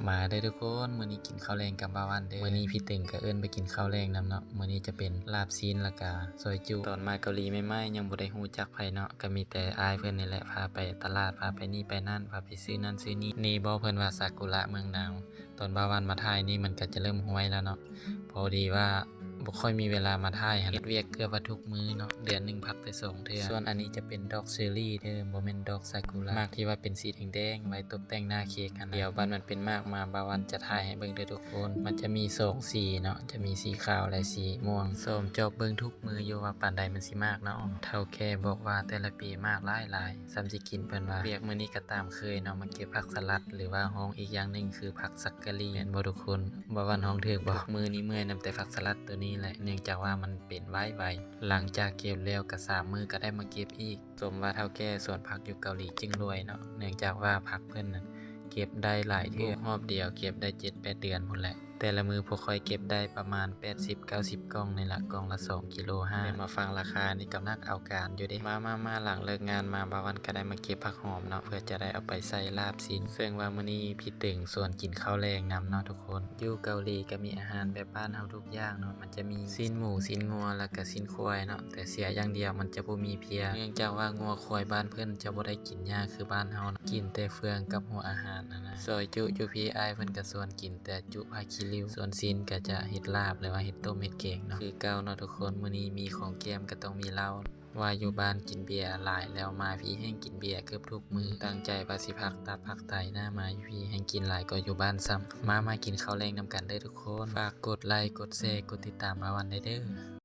ມາເດີທຸກຄົນ, ມື້ນີ້ກິນເຂົ້າແລງກັບບ່າວວັນເດີ. ມື້ນີ້ພີ່ຕຶງກໍເອີ້ນໄປກິນເຂົ້າແລງນຳເນາະ. ມື້ນີ້ຈະເປັນລາບຊີ້ນ ແລ້ວກໍຊອຍຈຸ. ຕອນມາເກົາຫຼີໃໝ່ໆ ຍັງບໍ່ໄດ້ຮູ້ຈັກໃຜເນາະ, ກໍມີແຕ່ອ້າຍເພິ່ນນີ້ແຫຼະ ພາໄປຕະຫຼາດ ພາໄປນີ້ໄປນັ້ນ ພາໄປຊື້ນັ້ນຊື້ນີ້. ນີ້ບໍ ເພິ່ນວ່າຊາກຸຣະເມືອງໜາວ. ຕອນບ່າວວັນມາຖ່າຍນີ້ ມັນກໍຈະເລີ່ມຮວຍແລ້ວເນາະ. ພໍດີວ່າບໍ່ຄ່ອຍມີເວລາມາຖ່າຍຫັ້ນ, ເຮັດວຽກເກືອບວ່າທຸກມື້ເນາະ, ເດືອນໜຶ່ງພັກແຕ່ສອງເທື່ອ. ສ່ວນອັນນີ້ຈະເປັນດອກເຊີຣີເດີ ບໍ່ແມ່ນດອກຊາກຸຣະ. ໝາກທີ່ວ່າເປັນສີແດງໆ ໄວ້ຕົບແຕ່ງໜ້າເຄ້ກຫັ້ນນະ. ດຽວບັດມັນເປັນໝາກມາ ບ່າວວັນຈະຖ່າຍໃຫ້ເບິ່ງເດີທຸກຄົນ. ມັນຈະມີສອງສີເນາະ, ຈະມີສີຂາວ ແລະ ສີມ່ວງ. ຊອມຈອບເບິ່ງທຸກມື້ຢູ່ວ່າປານໃດມັນຊິໝາກເນາະ. ເຖົ້າແກ່ບອກວ່າແຕ່ລະປີໝາກຫຼາຍໆ. ສ່ຳຊິກິນເພິ່ນວ່າ. ວຽກມື້ນີ້ກໍຕາມເຄີຍເນາະ, ມາເກັບຜັກສະຫຼັດ ຫຼືວ່າຮ້ອງອີກຢ່າງໜຶ່ງຄືຜັກສັກກະຫຼີ່ ແມ່ນບໍ່ທຸກຄົນ? ບ່າວວັນຮ້ອງຖືກບໍ່? ມື້ນີ້ເມື່ອຍນຳແຕ່ຜັກສະຫຼັດໂຕນີ້ແຫຼະ, ເນື່ອງຈາກວ່າມັນເປັນໄວໆ. ຫຼັງຈາກເກັບແລ້ວກໍສາມມື້ກໍໄດ້ມາເກັບອີກ. ສົມວ່າເຖົ້າແກ່ສວນຜັກຢູ່ເກົາຫຼີຈຶ່ງລວຍເນາະ, ເນື່ອງຈາກວ່າຜັກເພິ່ນນັ້ນເກັບໄດ້ຫຼາຍເທື່ອ. ຮອບດຽວເກັບໄດ້ເຈັດແປດເດືອນພຸ້ນແຫຼະ. ແຕ່ລະມື້ພວກຂ້ອຍເກັບໄດ້ປະມານແປດສິບເກົ້າສິບກ່ອງນີ້ລະ, ກ່ອງລະສອງກິໂລຫ້າ. ແຕ່ມາຟັງລາຄານີ້ກໍໜັກເອົາການຢູ່ເດ. ມາໆໆ ຫຼັງເລີກງານມາ ບ່າວວັນກໍໄດ້ມາເກັບຜັກຫອມເນາະ, ເພື່ອຈະໄດ້ເອົາໄປໃສ່ລາບຊີ້ນ. ເຊິ່ງວ່າມື້ນີ້ພີ່ຕຶງຊວນກິນເຂົ້າແລງນຳເນາະທຸກຄົນ. ຢູ່ເກົາຫຼີກໍມີອາຫານແບບບ້ານເຮົາທຸກຢ່າງເນາະ, ມັນຈະມີຊີ້ນໝູ, ຊີ້ນງົວ ແລ້ວກໍຊີ້ນຄວາຍເນາະ, ແຕ່ເສຍຢ່າງດຽວມັນຈະບໍ່ມີເພຍ, ເນື່ອງຈາກວ່າງົວຄວາຍບ້ານເພິ່ນຈະບໍ່ໄດ້ກິນຫຍ້າຄືບ້ານເຮົາເນາະ, ກິນແຕ່ເຟືອງກັບຫົວອາຫານ. ອັນນະ ຊອຍຈຸຢູ່ພີ້ ອ້າຍເພິ່ນກໍຊວນກິນແຕ່ຈຸຜັກຂີ້ລິ້ວ, ສ່ວນຊີ້ນກໍຈະເຮັດລາບ ຫຼືວ່າເຮັດຕົ້ມເຮັດແກງເນາະ. ຄືເກົ່າເນາະທຸກຄົນ, ມື້ນີ້ມີຂອງແກ້ມກໍຕ້ອງມີເຫຼົ້າ. ວ່າຢູ່ບ້ານກິນເບຍຫຼາຍແລ້ວ, ມາພີ້ແຮ່ງກິນເບຍເກືອບທຸກມື້. ຕັ້ງໃຈວ່າຊິພັກຕັບພັກໄຕນະ, ມາຢູ່ພີ້ແຮ່ງກິນຫຼາຍກວ່າຢູ່ບ້ານຊ້ຳ. ມາ ມາກິນເຂົ້າແລງນຳກັນເດີທຸກຄົນ. ຝາກກົດໄລ ກົດແຊ ກົດຕິດຕາມບ່າວວັນໄດ້ເດີ.